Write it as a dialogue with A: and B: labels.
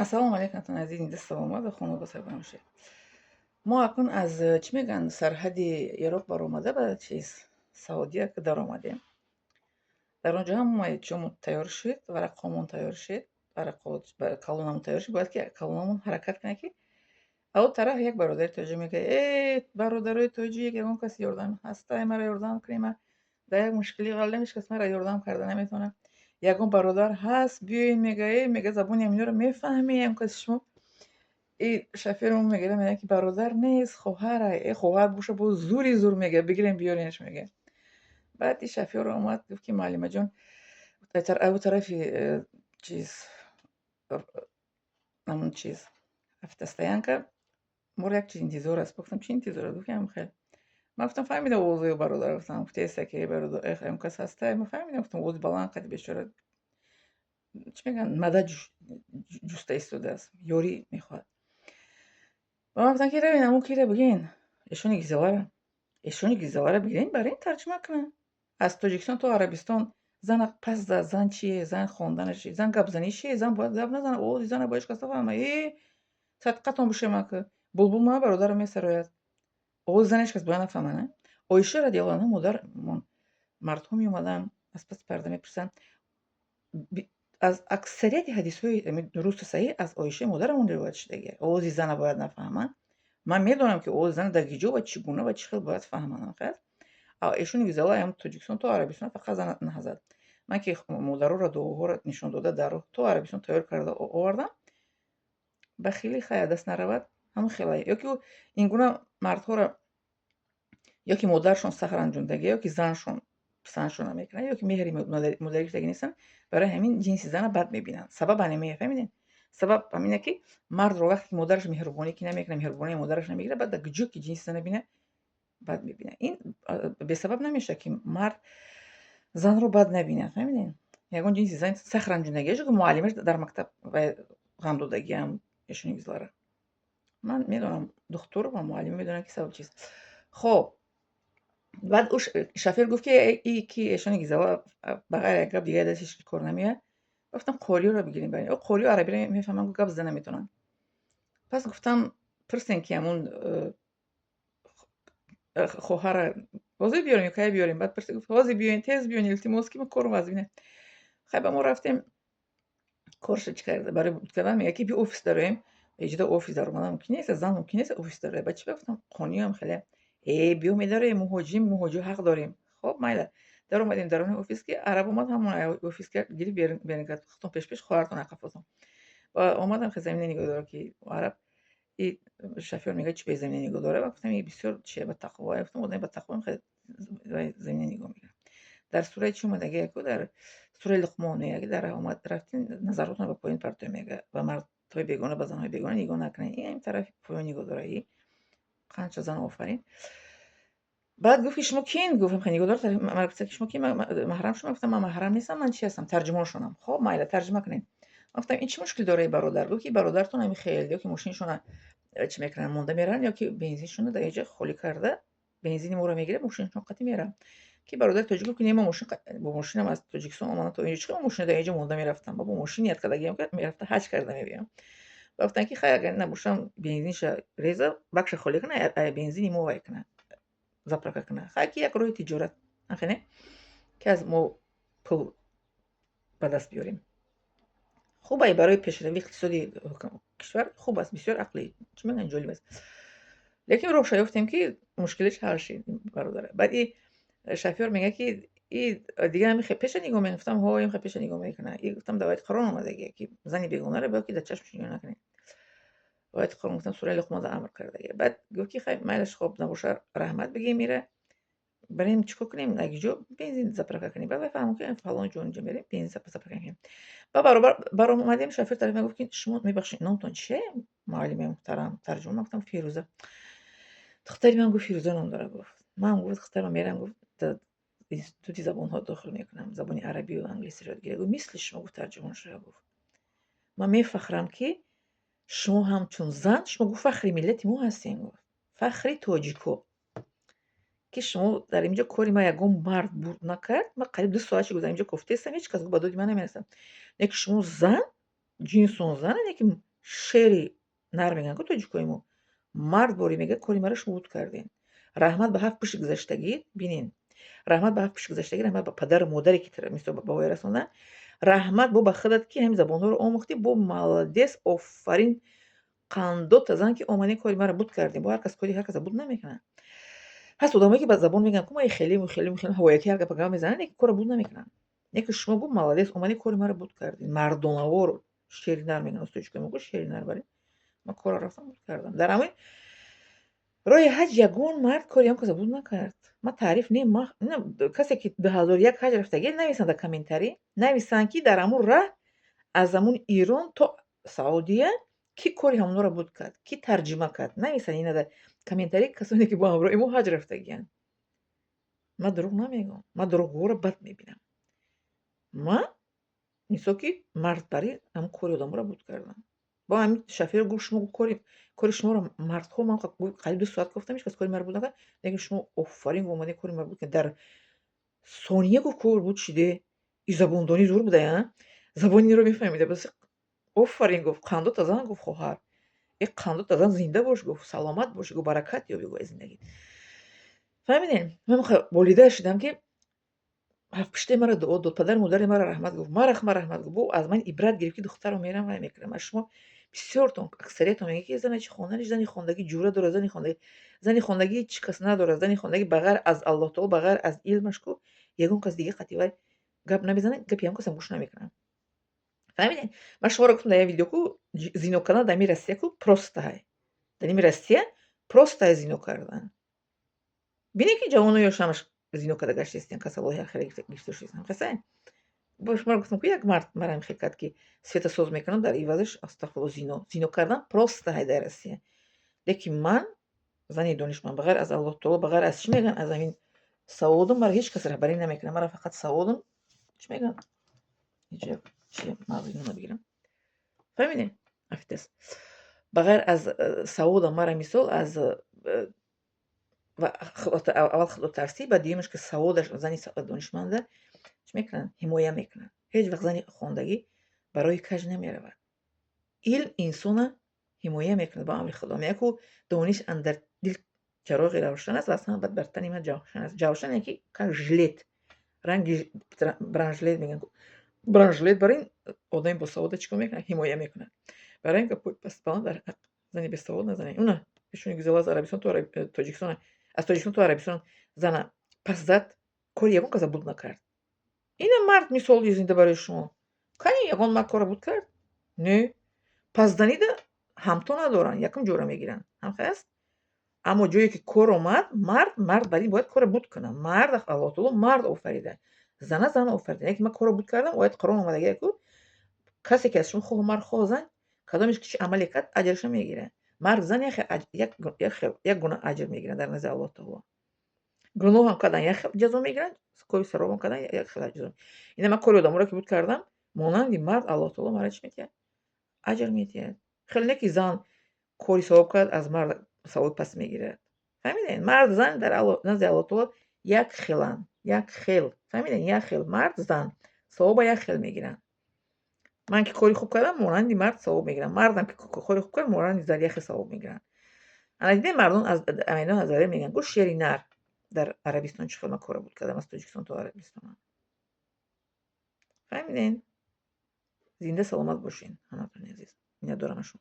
A: Ассалому алайкум, азиз, саломат ва хонавода сарбаланд бошед. Мо акнун аз, чӣ мегӯянд, сарҳади Ироқ баромада, ба чиз, Саудия даромадем. Дар он ҷо ҳамаи чизомон тайёр шуд, варақҳомон тайёр шуд, варақот калонамон тайёр шуд. Бояд ки калонамон ҳаракат кунад, ки а он тараф як бародари тоҷик мегӯяд: «Э, бародарои тоҷик, ягон кас ёрдам ҳастай, маро ёрдам кунед, ман дар як мушкилӣ ғалтидам, ҳеҷ кас маро ёрдам карда наметавонад. Ягон бародар ҳаст, биёед», мегӯяд, э, мега, забони ҳаминҳоро мефаҳмӣ, ягон каси шумо? И шофёрмон мегӯяд, мегӯяд, ки бародар нест, хоҳара. Э, хоҳар боша, боз зури зур, мегӯяд, бигирем, биёренаш, мегӯяд. Баъд и шофёр омад, гуфт, ки муаллимаҷон, ав тарафи чиз, ҳамон чиз, автостоянка, моро як чиз интизор аст. Гуфтам: «Чӣ интизор аст?» Гуфт: «Ҳам хел». Ман гуфтам: «Фаҳмидам овози бародар», гуфтам, гуфтеста, ки бародар ягон кас ҳастай, ман фаҳмидам, гуфтам, овози баланд қади бечора, чӣ мегӯянд, мадад ҷуста истодааст, ёрӣ мехоҳад. Ба ман гуфтанд, ки равед, ҳамон киро бигирен, эшони Гизелара, эшони Гизелара бигирен, барен тарҷума кунанд. Аз Тоҷикистон то Арабистон зана пас зад, зан чие, зан хонданаш, зан гапзанӣ чие, зан бояд гап назанад, овози зана бояд ҳеҷ кас нафаҳмад. Э, садқатон бошем, ака булбул мана бародарам месарояд, овози зана ҳеҷ кас бояд нафаҳмад, на? Оиша радиаллоҳу анҳо, модармон, мардҳо меомаданд, аз паси парда мепурсанд. Аз аксарияти ҳадисҳои дурусту саҳеҳ аз Оишаи модарамон ривоят шудагиа. Овози зана бояд нафаҳманд. Ман медонам, ки овози зана дар ҳиҷоб ва чӣ гуна ва чӣ хел бояд фаҳманд. Эшони Гизела ҳам Тоҷикистон то Арабистон фақат зана наҳзад. Ман ки модароро дуоҳоро нишон дода, дар роҳ то Арабистон тайёр карда овардам, ба хеле хай даст наравад, ҳамон хелае. Ё ки ин гуна мардҳоро ё ки модаршон сахт ранҷондагӣ, ё ки заншон писандшон намекунад, ё ки меҳри модарӣ гирифтагӣ нестанд, барои ҳамин ҷинси зана бад мебинанд. Сабаб ҳамин, фаҳмидед? Сабаб ҳамине, ки мардро вақте ки модараш меҳрубонӣ ки намекунад, меҳрубонии модараш намегирад, баъд дар куҷо ки ҷинси зана бинад, бад мебинад. Ин бесабаб намешавад, ки мард занро бад набинад, фаҳмидед? Ягон ҷинси зан сахт ранҷондагиаш, ки муаллимаш дар мактаб ғам додагиам эшони Гизелара. Ман медонам, духтур ва муаллима медонанд, ки сабаб чист. Хоб, баъд ӯ шофёр гуфт, ки и ки эшони Гизела ба ғайр як гап дигаре дасташ ҳеҷ кор намеояд. Гуфтам: «Қориёро бигирем барем». Ё қориё арабиро мефаҳманд, гап зада наметавонанд. Пас гуфтам: «Пурсем, ки ҳамун хоҳара ҳозир биёрем ё кай биёрем?» Баъд пурсид, гуфт: «Ҳозир биёен, тез биёен, илтимос, ки ман корам вазмина». Хай, ба мо рафтем, корша чӣ карда барои кардан, мегӯяд, ки биё, офис дароем. Иҷода офис даромадан мумкин нест, зан мумкин нест офис дарояд. Ба чӣ? Гуфтам: «Қониам хеле». Э, биё, медароем, муҳоҷим, муҳоҷир ҳақ дорем. Хоб, майла, даромадем даруни офис, ки араб омад, ҳамон офис гирифт, берун кард: «Худтон пеш пеш, хоҳартон ақафотон». Ва омадам, хе замина нигоҳ дорам, ки араб и шофёр мегӯяд: «Чӣ бе замина нигоҳ дора?» Гуфтам: «И бисёр чия, ба тақво». Гуфтам: «Одами ба тақво замина нигоҳ мекунад». Дар сураи чӣ омадаги яку, дар сураи Луқмон мегӯяд, ки дар омад рафтин, назаротонро ба поён партоед, мегӯяд, ба мардҳои бегона, ба занҳои бегона нигоҳ накунед. Ин тарафи поён нигоҳ дора, и қанча зан офарин. Баъд гуфт, ки шумо кин? Гуфтам: «Нигоҳ дор». Мара ки шумо ки маҳрам шумо? Гуфтам: «Ман маҳрам нестам, ман чи ҳастам? Тарҷумоншонам». «Хоб, майла, тарҷума кунед». Ман гуфтам: «Ин чӣ мушкил дора, бародар?» Гуфт, ки бародаратон ҳами хел ё ки мошиншона чӣ мекунанд, монда мераванд, ё ки бензиншона дар инҷа холӣ карда, бензини моро мегирад, мошиншон қатӣ мераванд. Ки бародари тоҷик гуфт, ки не, ман мошин бо мошинам аз Тоҷикистон омадам то инҷо, чӣ хел мошина дар инҷо монда мерафтам? Ба бо мошин ният кардагиам, ки мерафта ҳаҷ карда мебиям. Ба гуфтанд, ки хай, агар набошам, бензинша реза, бакша холӣ кунад, бензини мо вай кунад, заправка кунад. Хай, ки як роҳи тиҷорат ахе, не, ки аз мо пул ба даст биёрем, хуб ай, барои пешравии иқтисоди кишвар хуб аст, бисёр ақли, чӣ мегӯянд, ҷолиб аст. Лекин роҳша ёфтем, ки мушкилиш ҳал шид, бародар. Баъд и шофёр мегӯяд, ки и дигар ҳами пеша нигоҳ мекунад. Гуфтам: «Ҳо, ин пеша нигоҳ мекунад». И гуфтам: «Дар ояти Қуръон омадагия, ки зани бегонаро бояд ки дар чашмаш нигоҳ накунед». Ояти Қуръон, гуфтам, сураи Луқмонда амр кардагия. Баъд гуфт, ки хай, майлаш, хоб набоша, раҳмат бигем, ира барем, чӣ кор кунем, як ҷо бензин заправка кунем. Баъд фаҳмам, ки фалон ҷо, инҷо мерем, бензин заправка кунем. Ба баробар баромадем, шофёр тарафи ман гуфт, ки шумо мебахшед, номтон чие, муаллими муҳтарам, тарҷумон? Ман гуфтам: «Фирӯза». «Духтари ман», гуфт, «Фирӯза ном дорад», гуфт. Ман, гуфт, духтарам мерам, гуфт, институти забонҳо дохил мекунам, забони арабию англисиро ёд гирад, гуфт, мисли шумо, гуфт, тарҷумон шава. Гуфт: «Ман мефахрам, ки шумо ҳамчун зан, шумо, гуфт, фахри миллати мо ҳастем», гуфт, фахри тоҷико, ки шумо дар инҷо кори ман ягон мард бурд накард. Ман қариб 2 соат шуд, дар инҷо кофтаистам, ҳеҷ кас, гуфт, ба доди ман намерасад. Лекин шумо зан, ҷинсон зана, лекин Шери нар мегӯянд ку тоҷикои мо. Мард борӣ мега, кори маро шумо буд кардем. Раҳмат ба ҳафт пушти гузаштагӣ, бинен. Раҳмат ба ҳафт пушти гузаштагӣ, раҳмат ба падару модаре, ки мисол ба воя расондан. Раҳмат бо ба худат, ки ҳамин забонҳоро омӯхтӣ, бо молодец, офарин, қандота зан, ки омадем, кори маро буд кардем. Бо ҳар кас кори ҳар каса буд намекунад. Ҳаст одамое, ки ба забон мегӯянд, ку ма хелему хелему хеле ҳавояки ҳар гапа гап мезананд, лекин корро буд намекунанд. Лекин шумо гуфт, молодец, омадем, кори маро буд кардем. Мардонавор, шери нар мегӯянд тоҷикои мо, ку шери нар барем. Ман корро рафтам, буд кардам. Дар ҳамин роҳи ҳаҷ ягон мард кори ягон каса буд накард. Ман таъриф не, ма касе, ки 2001 ҳаҷ рафтагӣ, нависанд дар комментарий, нависанд, ки дар ҳамун раҳ аз ҳамун Ирон то Саудия кӣ кори ҳамонҳоро буд кард, кӣ тарҷима кард. Нависанд ина дар комментарий, касоне, ки бо ҳамроҳи мо ҳаҷ рафтагианд. Ман дурӯғ намегӯям. Ман дурӯғгӯҳоро бад мебинам. Ман мисол ки мардбарӣ ҳамун кори одаморо буд кардам. Бо ҳамин шофёр гуфт, шумо кори шуморо мардҳо, ман қариб 2 соат гуфтам, ҳеҷ кас кори маро буд накард, лекин шумо, офарин, омадем, кори маро буд кард. Дар сония, гуфт, кор буд шиде. И забондонӣ зур буда, а? Забони инро мефаҳмида. Бас офарин, гуфт, қандота зан, гуфт, хоҳар. Э қандота зан, зинда бош, гуфт, саломат бош, гуфт, баракат ёбӣ, гуфт, аз зиндагӣ. Фаҳмидем? Ман болида шудам, ки ҳафтпуштаи маро дуо дод, падару модари маро раҳмат гуфт, мара раҳмат гуфт. Бо аз ман ибрат гирифт, ки духтарро мерам, вай мекунам. Аз шумо бисёртон, аксариятон мегӯяд, ки зане чи хонданиш, зани хондагӣ ҷура дорад, зани хондагӣ ҳеҷ кас надорад, зани хондагӣ ба ғайр аз Аллоҳ таоло, ба ғайр аз илмаш ку ягон кас дига қатъи вай гап намезанад, гапи ягон касам гӯш намекунад. Фаҳмидем? Ман шуморо гуфтам дар як видео ку, зино кардан дар ҳамин Россия ку просто ҳай. Дар ҳамин Россия просто ҳай зино кардан. Бинед, ки ҷавонои ёш ҳамаш зино карда гаштаистиян, касалҳои ҳархела гирифта шудаистанд. Хасай? Бо шуморо гуфтам ку, як мард марам хел кард, ки светосоз мекунам, дар ивазаш, астағфирулло, зино. Зино кардан просто ҳай дар Россия. Лекин ман зани донишманд, ба ғайр аз Аллоҳ таоло, ба ғайр аз, чӣ мегӯянд, аз ҳамин саводам маро ҳеҷ кас раҳбарӣ намекунад. Мара фақат саводам, чӣ мегӯянд, ҳеҷ чи мағзи инро бигирам. Фаҳмидем? Афтес. Ба ғайр аз саводам мара мисол аз ва аввал худотарсӣ, ба дуюмаш, ки саводаш, зани донишманда чӣ мекунанд? Ҳимоя мекунанд. Ҳеҷ вақт зани хондагӣ ба роҳи каҷ намеравад. Илм инсона ҳимоя мекунад ба амри Худо. Мегӯяд ку, дониш андар дил чароғи равшан аст ва аз ҳама бад бар тани ман ҷавшан аст. Ҷавшан яъне ки как жилет, ранги бронежилет мегӯянд. Бронежилет бар ин одами босавода чӣ кор мекунад? Ҳимоя мекунад. Барои ин гапҳои пастбаланд дар ҳақ зани бесавод назанед. Уна ишони гузела аз Арабистон то Тоҷикистон, аз Тоҷикистон то Арабистон зана пас зад, кори ягон каса буд накард. Ина мард мисоли зинда барои шумо. Кани, ягон мард корро буд кард? Не. Пасзанида ҳамто надоранд, якум ҷора мегиранд. Ҳамхел аст? Аммо ҷое ки кор омад, мард бар ин бояд корро буд кунад. Мард, Аллоҳ таоло мард офарида. Зана зан офарида. Яке ман корро буд кардам, ояти Қуръон омадагия ку, касе ки аз шумо, хоҳ мард, хоҳ зан, кадомеш ки чӣ амале кард, аҷрашро мегирад. Мард, зан як гуна аҷр мегиранд дар назди Аллоҳ таоло. Гуноҳам кардан, як хел ҷазо мегиранд, кори савобам кардан, як хел ҷазо. Ина ман кори одаморо ки буд кардам, монанди мард Аллоҳ таоло маро чӣ метиҳад? Аҷр метиҳад. Хеле не ки зан кори савоб кард, аз мард савоби паст мегирад. Фаҳмидед? Мард, зан дар назди Аллоҳ таоло як хеланд, як хел. Фаҳмидед? Як хел мард, зан савоба як хел мегиранд. Ман ки кори хуб кардам, монанди мард савоб мегирам. Мардам ки кори хуб кард, монанди зан як хел савоб мегиранд. Ана дидем, мардон аз майдон аз мегӯянд гӯ шери нар дар Арабистон чӣ хел ман корро буд кардам аз Тоҷикистон то Арабистон. Фаҳмидед? Зинда саломат бошед, ҳаматони азиз. Миннатдорам аз шумо.